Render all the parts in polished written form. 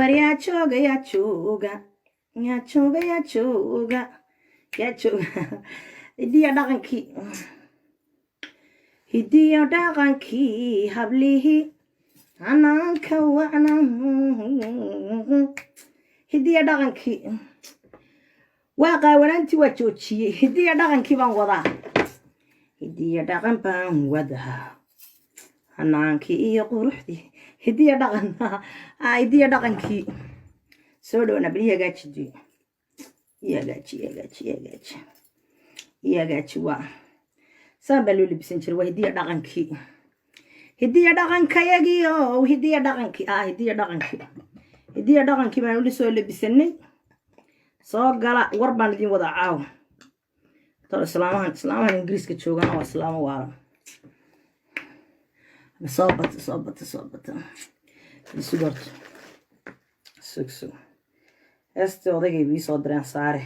War yaa jooga, yaa jooga, yaa jooga, yaa jooga, yaa jooga? Hidiya dhaqankii, hidiyo dhaqankii, hablihii hanaanka wacna, hidiya dhaqankii waa qaawanaantii, waa joojiyey. Hidiya dhaqankii baan wadaa, hidiya dhaqan baan wadaa, hanaankii iyo quruxdii, hidiya dhaqan, hidiya dhaqankii. Soo dhawana bal, ii hagaaji dee, ii hagaaji, ii hagaaji, ii hagaaji, ii hagaaji. Waa saan baa loo labisan jiray. Waa hidiya dhaqankii, hidiya dhaqankayagiio, hidiya dhaqankii, hidiya dhaqankii, hidiya dhaqankii baan uli soo labisanay. Soo gala, war baan idin wadaa caawa. Talo islaamahan, islaamahan Ingiriiska joogana waa islaamo waalan. Soo bata, soo bata, soo bata. Sug horta, sug, sug. Heestii odaygaygu ii soo direen saare.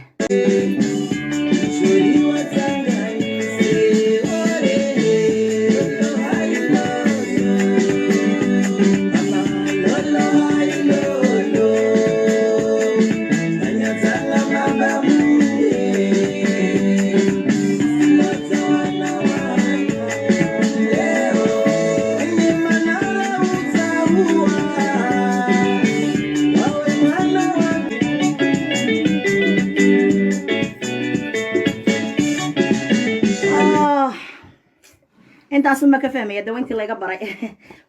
Intaasuma ka fahmaya de, waa intii layga baray,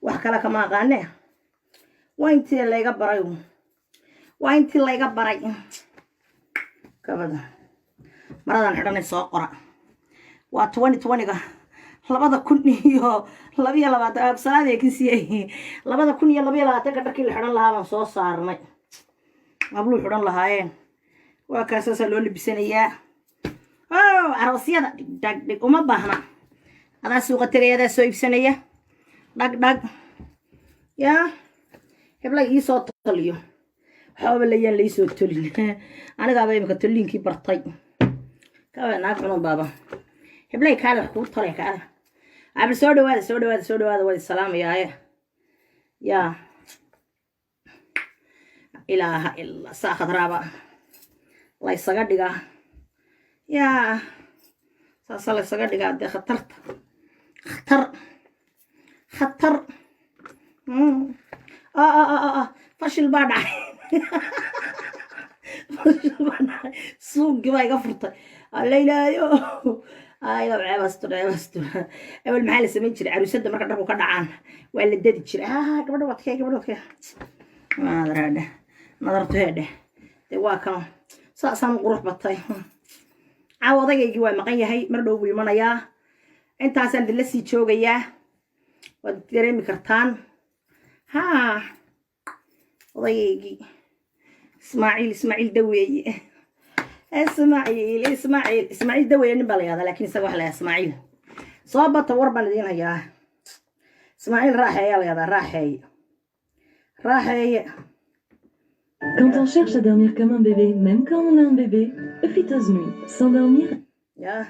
wax kale kama aqaane. Waa intii layga baray, waa intii layga baray. Kabada maradan xidhanay soo qora, waa 2020-ga, 2022, salaad ee kasiyey, 2022-ka dharkii la xidhan lahaa baan soo saarnay, habluu xidhan lahaayeen. Waa kaasaasaa loo labisanayaa. Oh, aroosyada dhig dhig uma baahna, adaa suuqa tegaya, adaa soo iibsanaya, dhag dhag. Yaa heblay iisoo toliyo? Waxaaba layaan laisoo tolin, anigaaba imika tolliinkii bartay. Kaaba naag cunun baaba. Heblay, kaale, wax kuu tolay, kaale abal. Soo dhawaada, soo dhawaada, soo dhawaada. Waa issalaamayaaye. Yaa ilaaha ilaa saa khadraaba laysaga dhigaa, yaa saasa laysaga dhigaa dee. Khatarta, khatar, khatar. Fashil baa dhacay, fashil baa dhacay. Suuggii baa iga furtay. Alla ilaayo, ayda ceebastur, ceebastur. Awel maxaa la samayn jiray? Caruusadda marka dharku ka dhacaan waa la dadi jiray. Gabadha wadkee, gabadha wadkee, nadarheedhe, nadartu heedhe. Dee waa kan saasaan u qurux batay. Caawa odaygaygii waa maqan yahay, mar dhow buu imanayaa. Intaasaan idinla sii joogayaa, waad dareemi kartaan. Haa, odaygaygii Ismaaciil, Ismaaciil Daweeye, Ismaaciil, Ismaaciil, Ismaaciil Daweeye nin baa la yahdaa, lakin isaga waxa la yahdaa Ismaaciil. Soo bata, war baan idiin hayaa. Ismaaciil Raaxeeyaa la yahdaa, Raaxeeye, Raaxeeye. Quand on cherche à dormir comme un bébé, même quand on a un bébé, Phytose Nuit. S'endormir. Yaa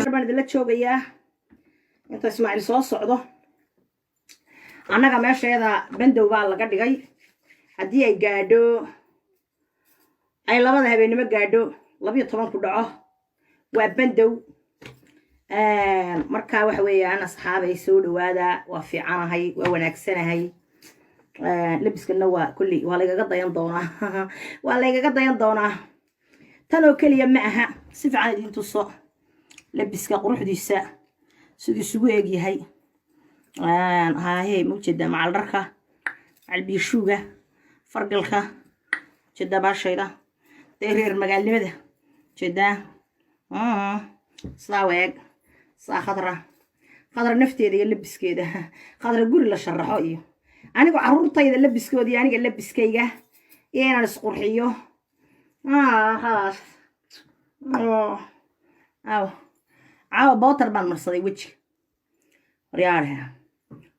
war baan idinla joogayaa inta Ismaaciil soo socdo. Annaga meesheeda bandow baa laga dhigay. Haddii ay gaadho, ay 2da habeennimo gaadho, 12 ku dhaco, waa bandow. Marka waxa weeyaan, asxaabay, soo dhawaada. Waa fiicanahay, waa wanaagsanahay. Labiskana waa kulli waa laygaga dayan doonaa, waa laygaga dayan doonaa. Tan oo keliya ma aha, si fiican idiin tuso labiska quruxdiisa siduu isugu eg yahay. Haahey, ma ujeedaa? Macal dharka, macal biishuuga, fargalka, ujeedaa baashayda dee reer magaalnimada, ujeedaa sidaa weeg, saa Khadra, Khadra nafteeda iyo labiskeeda, Khadra guri la sharaxo iyo anigu caruurtayda labiskooda iyo aniga labiskayga iyo inaan isqurxiyo. Khalaas. Aw, caawa bootar baan marsaday wejiga. Waryaare,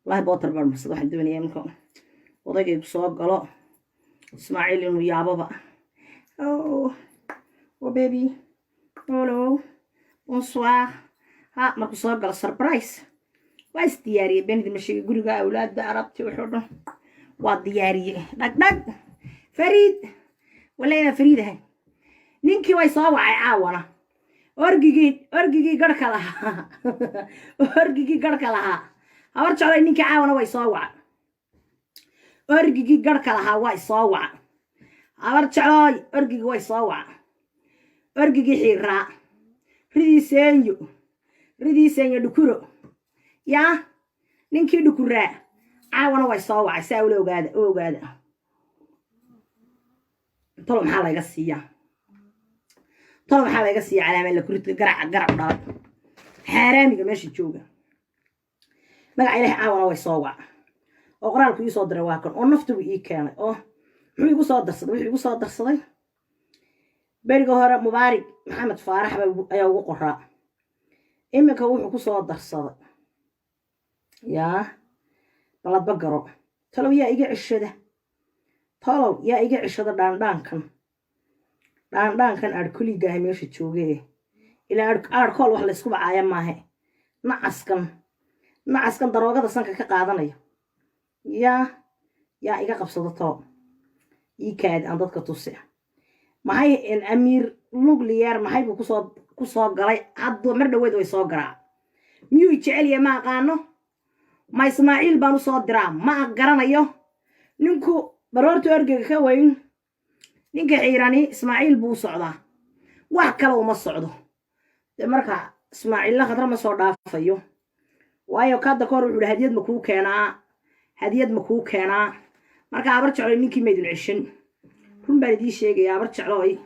Wallahi bootar baan marsada. Waxaan doonayaa marka odaygaygu soo galo, Ismaaciil, inuu yaababa. Oh, oh baby, hello, bonsoir. Ha markuu soo galo, surprise. Waa is diyaariyey. Benidi ma sheegay, guriga, awlaadda, arabti, wuxuu dhan waa diyaariyey. Dhag dhag, Fariid. Walla inaan Fariid ahay. Ninkii way soo wacay caawana, orgigii, orgigii garhka lahaa, orgigii garhka lahaa. Habar Jeclay, ninkii caawana way soo waca. Orgigii garhka lahaa way soo waca. Habar Jeclooy, orgigii way soo waca, orgigii xiiraa, ridii seenyo, ridii seenyo dhukuro. Yaa ninkii dhukuraa caawana way soo wacay. Saa ula ogaada, u ogaada. Tolo maxaa layga siiyaa? Tolo maxaa layga siiya? Calaama la kuridka garaca, garac u dhalay, xaaraamiga meesha jooga. Magaca Ilahay, caawana way soo waca oo qoraalku ii soo diray waa kan, oo naftigu ii keenay, oo muxuu igu soo darsaday? Wuxuu igu soo darsaday, beriga hore Mubaarig Maxamed Faarax baa ayaa ugu qoraa. Iminka wuxuu ku soo darsaday, yaa baladba garo. Talow yaa iga ceshada? Talow yaa iga ceshada dhaandhaankan, dhaandhaankan aadhkuligaaha meesha jooge? Ilaa aadhkool wax laysku bacaaya maahe. Nacaskan, nacaskan daroogada sanka ka qaadanaya, yaa iga qabsado? Too ii kaadi, aan dadka tusi. Maxay Amiir Nuclear maxay buu kusoo galay hadda? Mar dhaweed way soo garaa. Miyuu jecel yahay? Ma aqaano. Ma Ismaaciil baan usoo diraa? Ma garanayo. Ninku baroorta orgega ka weyn, ninka xiirani, Ismaaciil buu u socdaa, wax kale uma socdo. De marka Ismaaciilla Khadra ma soo dhaafayo, waayo kadda ka hor wuxuu hi, "Hadiyad ma kuu keenaa? Hadiyad ma kuu keenaa?" Marka Abar Jecloy, ninkii maydun ceshan. Run baan idiin sheegaya, Abar Jeclooy,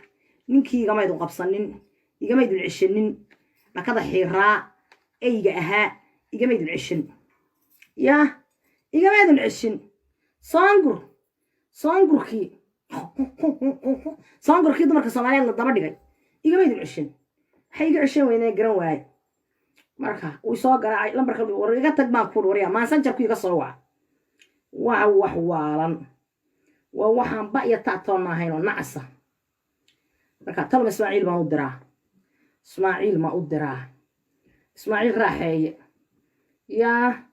ninkii igamaydun qabsanin, igamaydun ceshanin. Dhakada xiiraa eyga ahaa igamaydun ceshan, yaa igamaydun ceshin. Soongur, soongurkii, soongurkii dumarka Soomaaliyeed la daba dhigay igamaydun ceshan. Waxay iga ceshan weynee garan waaye. Marka wuu soo garaacay lambarka. "War iga tag," baan kuuri. Waryaa, Messengerku iga soo waca. Waa wax waalan, waa waxaan ba iyo ta'toonna ahayn oo nacasa. Marka talma Ismaaciil baan u diraa? Ismaaciil ma u diraa? Ismaaciil raaxeeye, yaa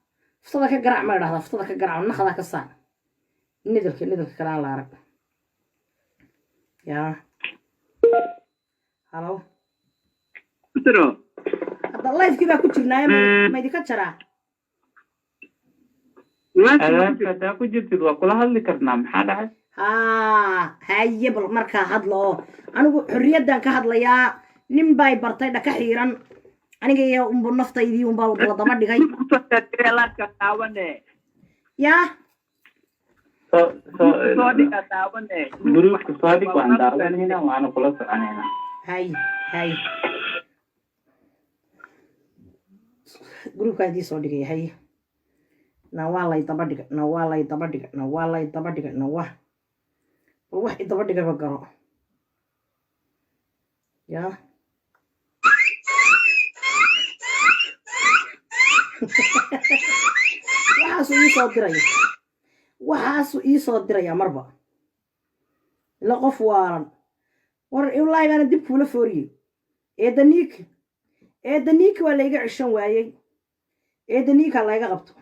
fuftada ka garaac ma idhahdaa? Fuftada ka garaac, naqdaa ka saar. Nidalka, nidalka kale aan la arag. Yaa halo. Hadda livekii baa ku jirnaaye, ma idinka jaraa? Adaabka hadaa ku jirtid, waa kula hadli karnaa. Maxaa dhacay? Haa, haye, bal markaa hadla. Oo anigu xorriyaddan ka hadlayaa. Nin bay bartay dhaka xiiran, aniga iyo unbu naftaydii unbaa la daba dhigay. Yaa. Soo soo groupka soo dhig, waan daawanaynaa, waana kula soconaynaa. Hay hay, groupkaan idiin soo dhigaya. Hay, na waa lay daba dhigay, na waa lay daba dhigay, na waa lay daba dhigay, na waa bal wax i daba dhigayba garo. Yaa waxaasuu ii soo diraya, waxaasuu ii soo diraya marba ila qof waalan. War wallaahi baana dib kuula fooriyey. Eedaniika, eedaniika waa layga ceshan waayey. Eedaniika layga qabto.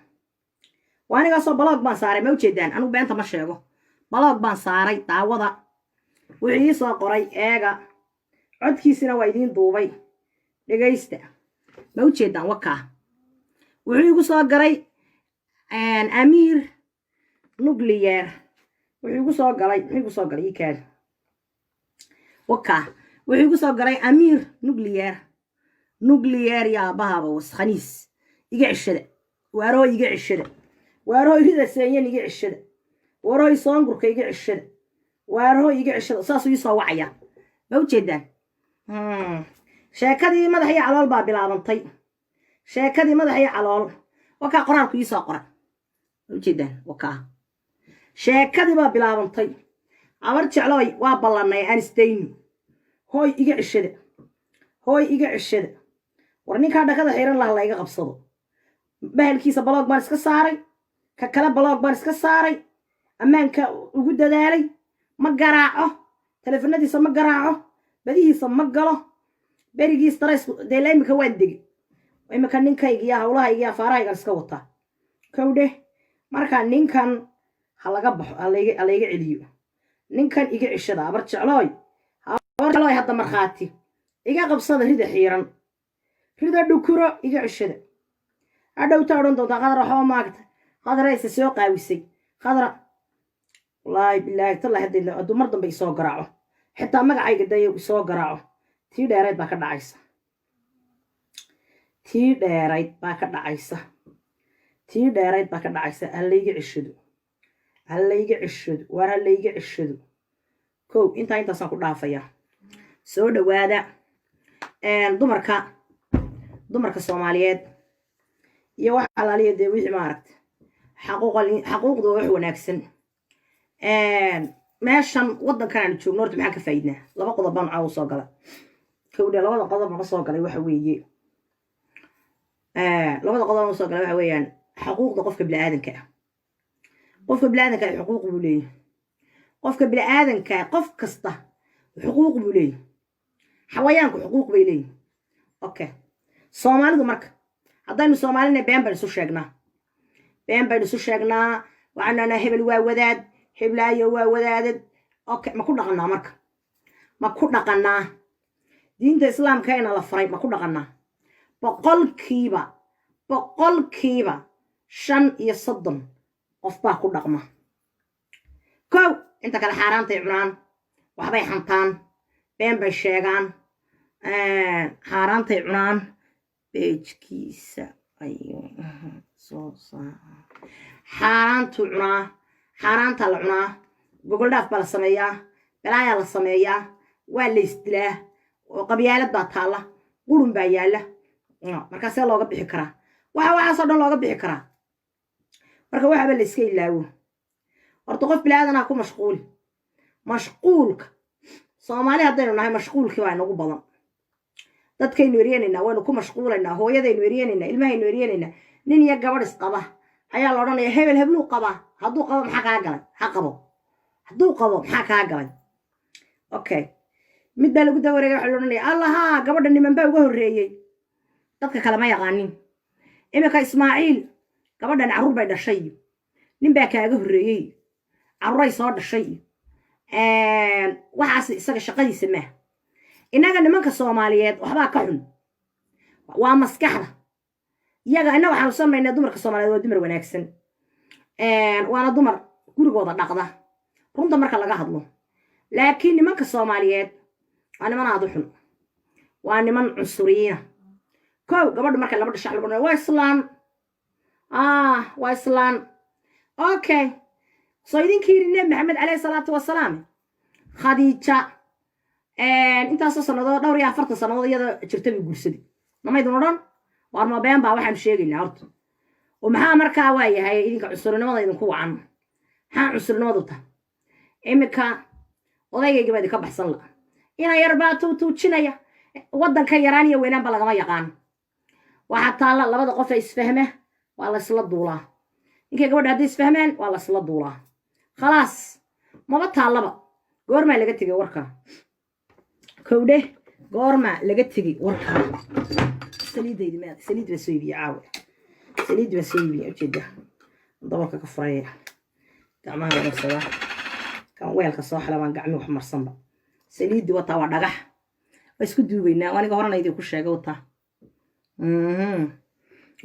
Waa anigaasoo block baan saaray. Ma ujeedaan? Anigu beenta ma sheego. Block baan saaray. Daawada wuxuu ii soo qoray, eega. Codkiisina waa idiin duubay, dhegaysta. Ma ujeedaan? Wakaa wuxuu igu soo garay Amiir Nuclear. Wuxuu igu soo galay, muxuu igu soo galay? Ii kaadi. Wakaa wuxuu igu soo galay Amiir Nuclear. Nuclear yaabahaba waskhaniis. Iga ceshada, waaroo iga ceshada, waaroo rida seenyan iga ceshada, waaroo soongurka iga ceshada, waaroo iga ceshada. Saasuu ii soo wacaya. Ma ujeedaan? Sheekadii madax iyo calool baa bilaabantay, sheekadii madax iyo calool. Wakaa qoraalku ii soo qoray. Ma ujeedaan? Wakaa sheekadii baa bilaabantay. Abar Jeclooy, waa ballanay, aan isdayno. Hooy iga ceshada, hooy iga ceshada. War ninkaa dhakada xiran laha layga qabsado. Bahalkiisa block baan iska saaray. Ka kale block baan iska saaray, ammaanka ugu dadaalay. Ma garaaco taleefanadiisa, ma garaaco badihiisa, ma galo berigiis darays dee. La imika waan degi, imika ninkayga iyo hawlahayga iyo afaarahaygan iska wataa. Kowdhe, marka ninkan ha laga baxo, ha layga celiyo ninkan. Iga ceshada, Habar Jeclooy, Habar Jeclooy. Hadda markhaati iga qabsada. Rida xiiran, rida dhukuro, iga ceshada. Hadhowta odhan doontaa Khadra waxba maagta, Khadra isa soo qaawisay. Khadra, wallaahi, bilaahi, tallahi, hadday hadduu mar dambe isoo garaaco, xitaa magacayga dayo isoo garaaco, tii dheerayd baa ka dhacaysa, tii dheerayd baa ka dhacaysa, tii dheerayd baa ka dhacaysa. Ha layga ceshado, ha layga ceshado, waar ha layga ceshado. Kow, intaa intaasaan ku dhaafayaa. Soo dhowaada. Dumarka Soomaaliyeed iyo wax alaaliya dee wixii maaragta xaquuqda waa wax wanaagsan. Meeshan waddankan aanu joogno horta maxaan ka faa'iidnaa? Laba qodob baan caawa soo gala. Kowdhe, labada qodob aan soo galay waxa weeye, labada qodob aan soo galay waxa weeyaan xaquuqda qofka bini'aadanka ah. Qofka bini'aadanka ah xuquuq buu leeyahay. Qofka bini'aadanka, qof kasta xuquuq buu leeyahay. Xawayaanku xuquuq bay leeyihin. Okay, Soomaalidu marka haddaynu Soomaalina, been baynu isu sheegnaa, been baynu isu sheegnaa. Waxaanu nahnaa hebel waa wadaad, heblaayo waa wadaadad. Okay, ma ku dhaqannaa marka? Ma ku dhaqannaa diinta Islaamka ina la faray? Ma ku dhaqannaa? 35% qof baa ku dhaqma. Kow, inta kale xaaraantay cunaan, waxbay xantaan, been bay sheegaan, xaaraantay cunaan. Page-kiisa ayuu soo saa, xaaraantuu cunaa, xaaraantaa la cunaa, gogoldhaaf baa la sameeyaa, balaayaa la sameeyaa, waa la isdilaa, oo qabyaalad baa taalla, qurun baa yaalla. Markaasee looga bixi karaa waxa waxaasoo dhan looga bixi karaa? Marka waxaba la iska ilaawo horta. Qof bilaadanaa ku mashquuli mashquulka. Soomaali haddaynu nahay, mashquulkii baa inagu badan. Dadkaynu eryanaynaa, waynu ku mashquulaynaa, hooyadaynu eryanaynaa, ilmahaynu eryanaynaa. Nin iyo gabadh isqaba ayaa la odhanaya hebel hebluu qabaa. Hadduu qabo maxaa kaa galay? Ha qabo. Hadduu qabo maxaa kaa galay? Okay, mid baa lagu dawareegay. Waxa la odhanaya, allahaa, gabadha niman baa uga horreeyey. Dadka kale ma yaqaanin. Iminka Ismaaciil, gabadhan carruur bay dhashay, nin baa kaaga horreeyey, carruuray soo dhashay, waxaas isaga shaqadiisa maaha. Innaga nimanka Soomaaliyeed waxbaa ka xun, waa maskaxda iyaga. Innaga waxaanu samaynaa, dumarka Soomaaliyeed waa dumar wanaagsan, waana dumar gurigooda dhaqda, runta marka laga hadlo. Laakiin nimanka Soomaaliyeed waa niman aada u xun, waa niman cunsuriyiina. Kow, gabadha marka laba dhashax lagu waa islaan, waa islaan. Okay, soo idinkii yidhi Nebi Maxamed caleyhi salaatu wasalaam, Khadiija intaasoo sannadood, dhowr iyo afartan sannadood iyada jirta bay guursaday. Namaydun odhan waar ma been baa waxaanu sheegaynaa horta? Oo maxaa markaa waa yahay idinka cunsurinimada idinku wacan? Maxaa cunsurinimadu tahay? Iminka odaygayga baa idinka baxsan la ina yar baa tuutuujinaya. Waddanka yaraan iyo weynaanba lagama yaqaan. Waxaa taalla labada qof ee isfahme waa la isla duulaa. Ninkay gabadha hadday isfahmeen waa la isla duulaa, khalaas, maba taallaba. Goormaa laga tegay warka? Kowdhe, goormaa laga tegay warka? Saliidaydi maad, saliid baa soo iibiye caawa, saliid baa soo iibiye. Ujeeda dabolka ka furaya, gacmaha la marsadaa. Kan weelka soo xela baan gacmi wax marsanba. Saliiddi wataa, waa dhagax, waa isku duugaynaa. Aniga horena idin ku sheegay, wataa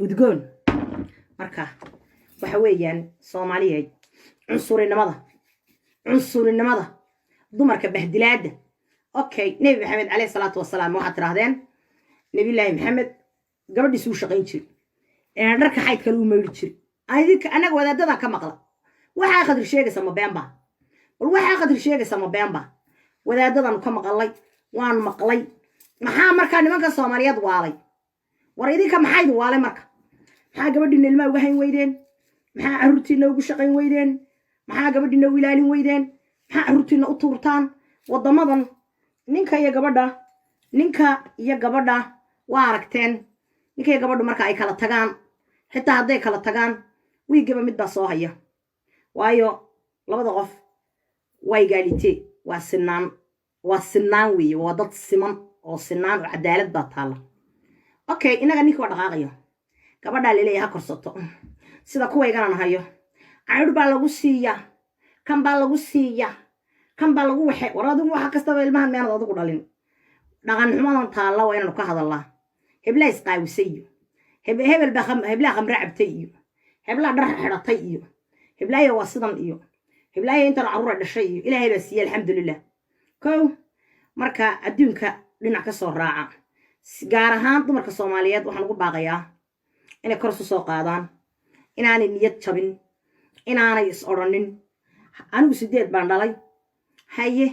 udgoon. Marka waxa weeyaan, Soomaaliyeed, cunsurinimada, cunsurinimada dumarka, bahdilaadda. Okay, Nebi Maxamed caleyhi salaatu wasalaam, waxaad tidhahdeen Nebiyullaahi Maxamed gabadhiisu u shaqayn jiray, dharka xaydka lagu maydhi jiray. Idinka annaga wadaadadan ka maqla. Waxaa Khadri sheegaysa ma beenba? Bal waxaa Khadri sheegaysa ma beenba? Wadaadadanu ka maqalay, waan maqlay. Maxaa markaa nimanka Soomaaliyeed waalay? War idinka maxaa idin waalay? Marka maxaa gabadhiina ilmaha uga hayn weydeen? Maxaa carruurtiina ugu shaqayn weydeen? Maxaa gabadhiina u ilaalin weydeen? Maxaa carruurtiina u tuurtaan? Waddamadan ninka iyo gabadha, ninka iyo gabadha waa aragteen. Ninka iyo gabadhu marka ay kala tagaan, xitaa hadday kala tagaan, Wiiggaba mid baa soo haya, waayo labada qof waa égalité, waa sinaan, waa sinaan weeye, waa dad siman oo sinaan oo cadaalad baa taalla. Okay, innaga ninka waa dhaqaaqayo, gabadhaa laleeyahay ha korsato sida kuwayganan hayo. Caydh baa lagu siiyaa, kan baa lagu siiyaa, kan baa lagu waxe. War adigu waxa kastaba ilmahan miyaanad adigu dhalin? Dhaqan xumadan taalla waa inaanu ka hadalnaa. Heblaa isqaawisay iyo hebel baa, heblaa khamre cabtay iyo heblaa dhar xidhatay iyo heblaaya waa sidan iyo heblaaya intan carruura dhashay iyo Ilaahay baa siiyey, alxamdulilah. Kow, marka adduunka dhinac ka soo raaca, gaar ahaan dumarka Soomaaliyeed, waxaan ugu baaqayaa inay kor isu soo qaadaan, inaanay niyad jabin, inaanay is odhanin anigu sideed baan dhalay. Haye,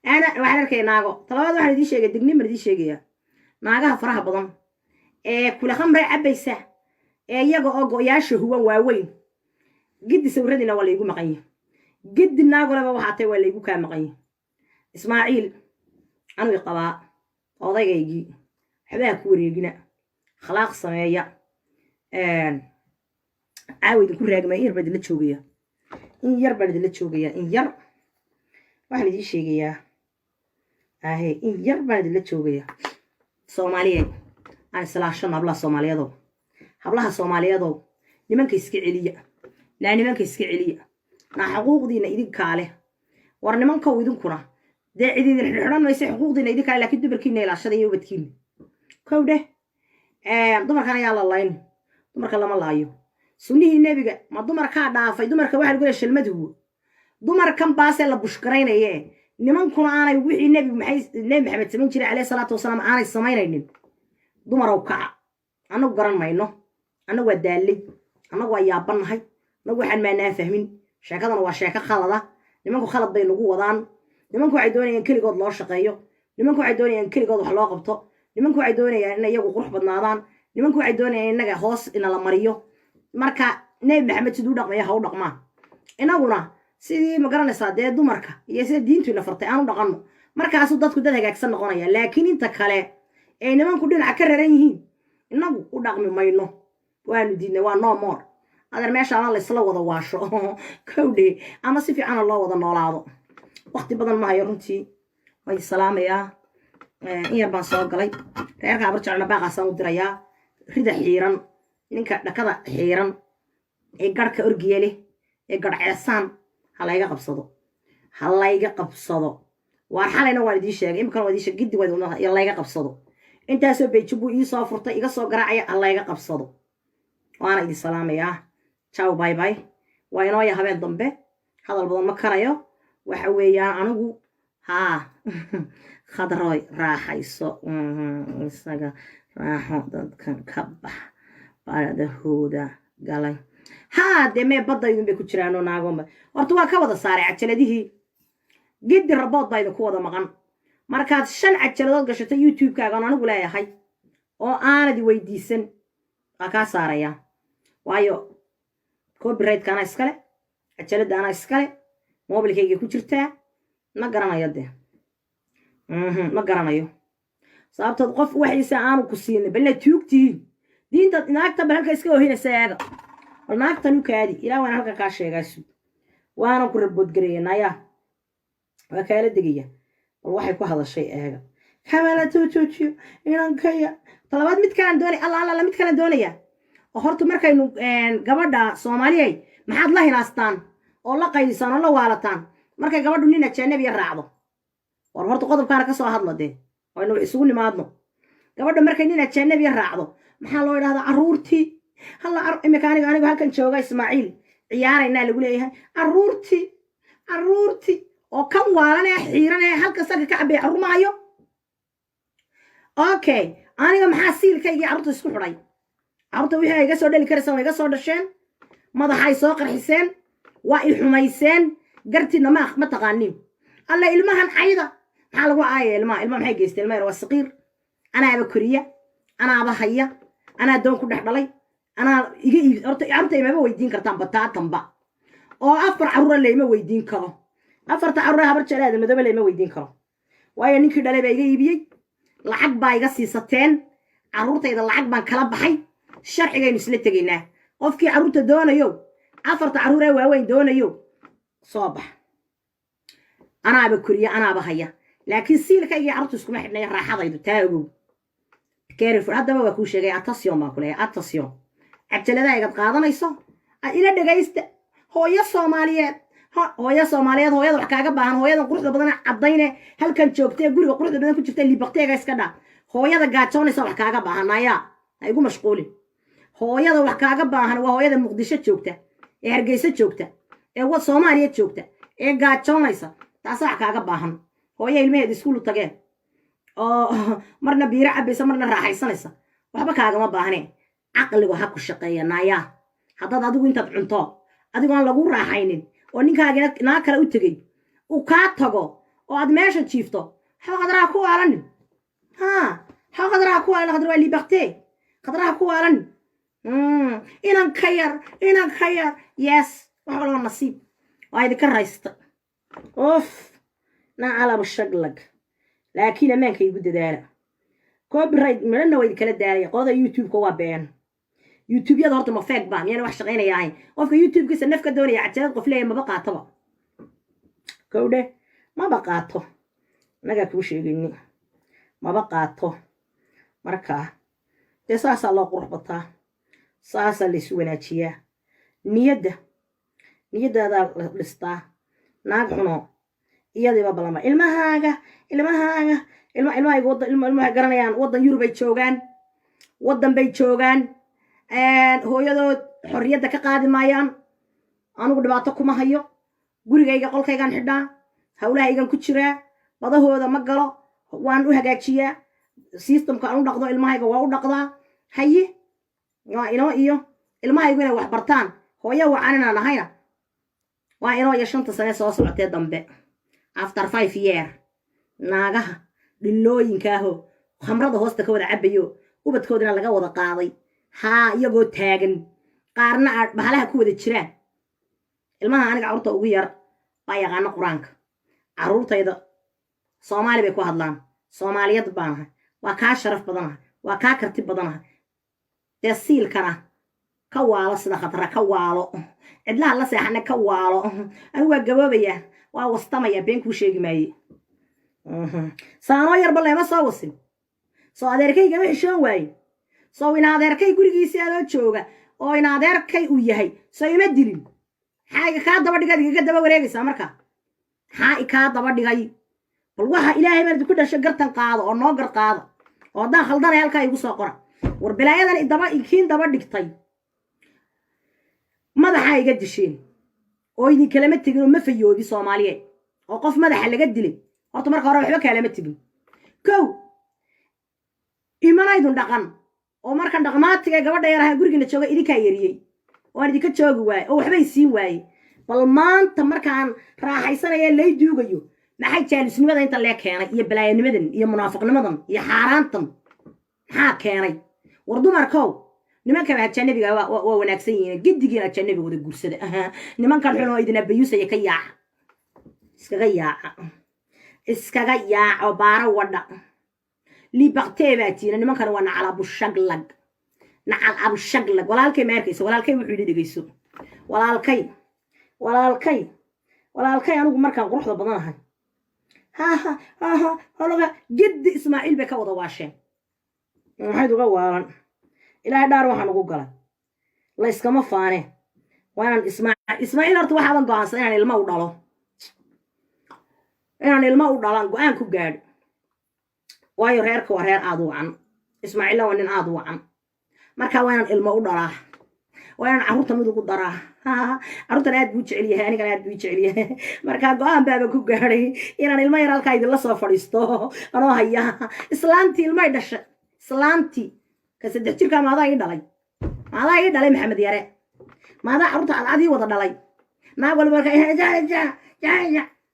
ana waxaan arkaya naago. Talabaad, waxaan idiin sheegaya, dignin baan idiin sheegayaa: naagaha faraha badan ee kule khamre cabbaysa ee iyaga oo go-yaasha huwan waaweyn, giddi sawiradiina waa laygu maqan yahay. Giddi naagoleba waxaa tahay waa laygu kaa maqan yahay. Ismaaciil anuu qabaa, odaygaygii, waxbaha ku wareegina, akhlaaq sameeya. Caawa idinku raagmaya, in yar baan idinla joogaya, in yar baan idinla joogaya, in yar waxaan idiin sheegayaa ahe, in yar baan idinla joogaya. Soomaaliyeed, aan islaashano. Hablaha Soomaaliyadow, hablaha Soomaaliyadow, nimanka iska celiya. Naa nimanka iska celiya, naa xuquuqdiina idinkaa leh. War nimankow, idinkuna dee cid idin xidhan maysa, xuquuqdiina idinkaa leh, laakiin dumarkiina ilaashada iyo ubadkiina. Kow dheh, dumarkan ayaa la layn, dumarka lama laayo. Sunnihii Nebiga ma dumarkaa dhaafay? Dumarka waxaa lagu leeyahay shalmad huwo, dumarkan baasee la bushgaraynaye. Nimankuna aanay wixii nebi maxay Nebi Maxamed samayn jiray caleyhi salaatu wasalaam aanay samaynaynin. Dumarow, kaca. Annagu garan mayno, annagu waa daallay, annagu waa yaabannahay, annagu waxaan maanaa fahmin. Sheekadana waa sheeko khalada. Nimanku khalad bay nagu wadaan. Nimanku waxay doonayaan keligood loo shaqeeyo. Nimanku waxay doonayaan keligood wax loo qabto. Nimanku waxay doonayaan in iyagu qurux badnaadaan. Nimanku waxay doonayaan innaga hoos inala mariyo. Marka Nebi Maxamed siduu dhaqmaya ha u dhaqmaan, inaguna sidii, ma garanaysaa, dee dumarka iyo sida diintu ina fartay aan u dhaqanno. Markaasuu dadku dad hagaagsan noqonaya. Laakiin inta kale ay nimanku dhinaca ka raran yihiin, innagu u dhaqmi mayno, waanu diidnay, waa no more. Adeer, meesha ama laysla wada waasho, kowdhe, ama si fiicana loo wada noolaado. Waqti badan ma hayo runtii, way salaamayaa. In yar baan soo galay. Reerka Habar Jeclna baaqaasaan u dirayaa. Rida xiiran, ninka dhakada xiiran ee garhka orgiya leh ee garhceesaan, ha layga qabsado, ha layga qabsado. Waar xalayna waan idiin sheegay, imikana waan idiin sheegay, giddi waan layga qabsado. Intaasoo page buu ii soo furtay, iga soo garaacaya, ha layga qabsado. Waana idin salaamayaa. Ciao, bye bye. Waa inooya habeen dambe. Hadal badan ma karayo. Waxa weeyaan anigu haa, Khadroy, raaxayso, isaga raaxo, dadkan ka bax baadahooda galay. Haa, dee mee baddaydun bay ku jiraanoo naagoonba horta waa ka wada saaray cajaladihii. Giddi report baa idinku wada maqan. Markaad 5 cajaladood gashato YouTube-kaaga oon anigu leeyahay oo aanad weydiisan, waa kaa saarayaa, waayo copyrightka anaa iskale, cajaladda anaa iskale, mobilkaygay ku jirtaa. Ma garanayo dee, ma garanayo sababtood qof waxiisa aanu ku siinin. Bal inaad tuugtihiin diinta naagta, bal halka iska ohinaysa eega. Bal naagtan u kaadi ilaa waan halkan kaa sheegaa. Sug, waanan ku report gareeya. Nayaa, waa kaala degaya. Bal waxay ku hadashay eega. Kamala tuutuujiyo inankaya. Talabaad, mid kalaan doonay, alla alla, mid kalaan doonaya oo horta markaynu gabadha Soomaaliyay, maxaad la hinaastaan oo la qaydisaan oo la waalataan markay gabadhu nin ajaanabiya raacdo? War horta qodobkaana ka soo hadla dee, aynu isugu nimaadno. Gabadha markay nin ajaanabiya raacdo, maxaa loo idhahdaa? Carruurtii halla. Imika anigu halkan jooga, Ismaaciil ciyaaraynaa lagu leeyahay, carruurtii, carruurtii oo kan waalanee xiiranee halka saga ka cabaya carruur ma hayo. Okay, aniga maxaa siilkaygii carruurta isku xidhay? Carruurta wixii ay iga soo dhali karaysaan waa iga soo dhasheen. Madaxay soo qarxiseen, waa i xumayseen. Gartiina ma taqaanin. Alla ilmahan cayda maxaa lagu caayaya? Ilmaha, ilmaha maxay geysteen? Ilmaha yar waa saqiir. Anaaba koriya, anaaba haya, anaa doon ku dhex dhalay, anaa iga iib. Horta carruurta imama weydiin kartaan bataatanba, oo afar carruura layma weydiin karo. Afarta carruura Habar Jeclaada Madoobe layma weydiin karo, waayo ninkii dhalay baa iga iibiyey, lacag baa iga siisateen. Carruurtayda lacag baan kala baxay, sharcigaynu isla tegaynaa. Qofkii carruurta doonayo Afarta carruur ee waaweyn doonayo, soo bax. Anaaba koriya, anaaba haya, laakiin siilkayga iyo carruurtu iskuma xidhnaya. Raaxadaydu taa ogow, careful. Haddaba waa kuu sheegay, attention baan ku leeyahay, attention. Cajaladaha qaadanayso aad ila dhegaysta. Hooyo Soomaaliyeed, hooyo Soomaaliyeed, hooyada wax kaaga baahan, hooyadan quruxda badan caddayne halkan joogtee, guriga quruxda badan ku jirta, liberté-ga iska dhaa. Hooyada gaajoonaysa wax kaaga baahan ayaa ha igu mashquulin. Hooyada wax kaaga baahan waa hooyada Muqdisho joogta, ee Hargeysa joogta, ee Soomaaliya joogta, ee gaajoonaysa. Taasa wax kaaga baahan. Hooyo ilmaheeda iskuulu tageen oo marna biiro cabaysa, marna raaxaysanaysa, waxba kaagama baahne. Caqligu ha ku shaqeeya, naayaa. Haddaad adigu intaad cunto, adigoon lagu raaxaynin, oo ninkaagina naa kale u tegey, uu kaa tago oo aad meesha jiifto, waxba Khadraha ku waalanin. Ha, waxba Khadraha ku waalan. Khadra waa liberté. Khadraha ku waalanin. Inan ka yar, inan ka yar, yes, wax walba nasiib waa idinka raysta. Of nacalab shaglag, laakiin ammaanka igu dadaala. Copyright midhana waa idinkala daalaya. Qolada YouTube-ka waa been. YouTube-yada horta ma fake ba? Miyana wax shaqaynaya ahayn? Qofka YouTube-kiisa naf ka doonaya, cajalad qof leeya maba qaatoba. Kowdhe, maba qaato. Annagaa kuu sheegayni, maba qaato. Marka dee saasaa loo qurux bataa, saasaa laysu wanaajiyaa, niyadda, niyaddaadaa la dhistaa. Naag xuno iyadiiba balama ilmahaaga, ilmahaaga, ilma, ilmahayga waddan, ilma, ilmaha garanayaan. Waddan Yurub ay joogaan, waddan bay joogaan. Hooyadood xorriyadda ka qaadi maayaan. Anigu dhibaato kuma hayo. Gurigayga qolkaygaan xidhaa, hawlahaygan ku jiraa, badahooda ma galo, waan u hagaajiyaa system-ka aan u dhaqdo. Ilmahayga waa u dhaqdaa. Haye, waa inoo iyo ilmahaygu inay wax bartaan, hooyo wacan inaan ahayna waa inoo iyo 5ta sane soo socotee dambe, after 5 year. Naagaha dhillooyinkaahoo khamrada hoosta ka wada cabayo, ubadkoodina laga wada qaaday, haa, iyagoo taagan, qaarna aad bahalaha ku wada jiraan. Ilmaha aniga carruurta ugu yar baa yaqaana Qur-aanka. Carruurtayda Soomaali bay ku hadlaan. Soomaaliyad baanahay, waa kaa sharaf badanahay, waa kaa karti badanahay. Dee siilkana ka waalo, sida Khatra ka waalo, cidlaha la seexana ka waalo. Anigu waa gaboobayaa, waa wastamaya, been kuu sheegi maaye. Saanoo yarba leema soo wasin. Soo adeerkaygama xishoon waaye? Soo ina adeerkay gurigiisii adoo jooga oo ina adeerkay uu yahay, soo ima dilin? Maxaa iga kaa daba dhigaad igaga daba wareegaysaa? Marka maxaa i kaa daba dhigay? Bal waxa Ilaahay baan idinku dhasho, gartan qaado oo noo gar qaada, oo haddaan khaldanay halkaa igu soo qora. War balaayadan daba kiin daba dhigtay, madaxaa iga disheen oo idinkalama tegin oo ma fayoobi. Soomaaliyeed oo qof madaxa laga dilay horta marka hore waxba kaalama tegin. Kow, imanaydun dhaqan oo markan dhaqmaatiga gabadha yar ahaa gurigiina jooga idinkaa yeriyey oo aan idinka joogi waaye oo waxbay siin waaye. Bal maanta markaan raaxaysanaya lay duugayo, maxay jaalusnimada inta lee keenay iyo balaayanimadan iyo munaafiqnimadan iyo xaaraantan maxaa keenay? War dumarkow, nimankan ajanabiga waa wanaagsan yihiin. Giddigiin ajanabi wada guursada. Nimankan xun oo idin abayuusaya ka yaaca, iskaga yaaca, iskaga yaaco. Baaro wadha, liberté baa tiina. Nimankan waa nacal abushaglag, nacal abushaglag. Walaalkay ma arkayso? Walaalkay wuxuu yidhi, dhegeyso walaalkay, walaalkay, walaalkay. Anigu markaan quruxda badanahay, haha haha, hologa giddi Ismaaciil bay ka wada waasheen. Maxayd uga waalan? Ilaahay dhaar waxaan ugu galay, la iskama faane. Waa inaan Ismaaciil horta waxaaban go'aansan inaan ilmo u dhalo, inaan ilmo u dhalaan go'aan ku gaadho. Waayo, reerka waa reer aad u wacan, Ismaaciilla waa nin aad u wacan. Marka waa inaan ilmo u dhalaa, waa inaan carruurta mid ugu daraa. Carruurtan aad buu jecel yahay, anigana aad buu jecel yahay. Marka go'aan baaba ku gaadhay inaan ilmo yar halkaa idinla soo fadhiisto anoo haya. Islaantii ilmay dhashay, islaantii ka 3 jirkaa. Maadaa ii dhalay? Maadaa ii dhalay Maxamed Yare? Maadaa carruurta cadcadii wada dhalay? Naag walba marka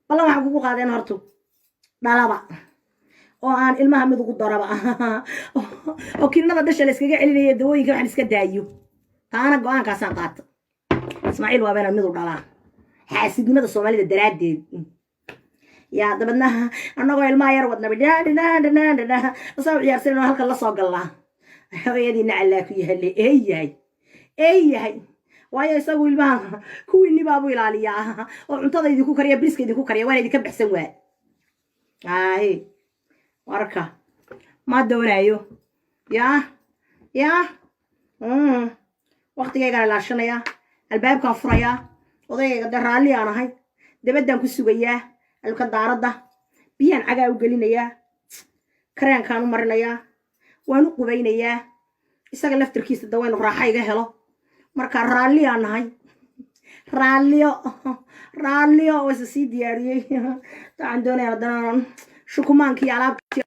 ballan waxaan kugu qaadeen hortu dhalaba oo aan ilmaha mid ugu daraba, oo kiinada dhasha la iskaga celinaya, dawooyinka waxaan iska daayo. Taana go'aankaasaan qaata. Ismaaciil waaba inaan mid u dhalaa, xaasidnimada Soomaalida daraaddeed. Yaa dabadna annagoo ilmaha yar wadnaba soo ciyaarsan halkan la soo gallaa. Hooyadiina allaa ku yahalle, ey yahay, ey yahay. Waayo, isagu ilmaha kuwiinni baabuu ilaaliyaa oo cuntada idinku kariya, briska idinku kariya, waana idinka baxsan. Waa aahe, warka ma doonayo. Yaa yaa, waqtigaygaan ilaashanayaa, albaabkaan furayaa, odaygayga de raalli aan ahay, dabaddaan ku sugayaa, alka daaradda biyaan cagaa u gelinayaa, kareenkaan u marinayaa, waan u qubaynayaa. Isaga laftarkiisa da waynu raaxa iga helo. Marka raalli aan nahay, raalliyo, raalliyo wayse sii diyaariyey. Waxaan doonaya haddana shukumaankii, alaabtii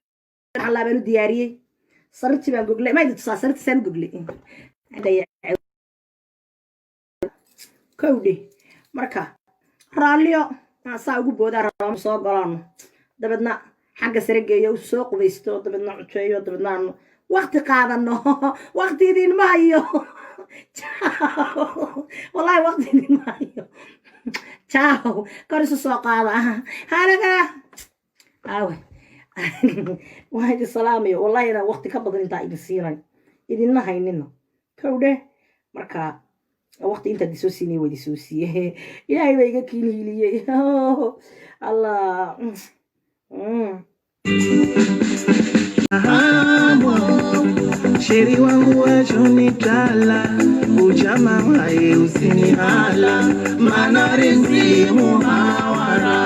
baan u diyaariyey, sariirtii baan goglay. Ma idin tusaa sariirtii saan u goglay? Kowdhe, marka raalliyo saa ugu boodaa rabaa, soo galaano, dabeedna xagga sare geeyo, u soo qubaysto, dabeedna cuteeyo, dabeedna aanu waqti qaadano. Waqti idinma hayo, wallahi waqti idinma hayo. Ciao, kor isu soo qaada hanaga. Aawe, waan idin salaamayo. Wallahi inaan waqti ka badan intaa idin siinay idinna haynina. Kowdhe, marka waqti intaad isoo siinay waa idin siiyey. Ilaahay baa iga kiin hiiliyey. Allah. Chéri wangu wachonitala uchama waye usinihala mana renzi muhawara.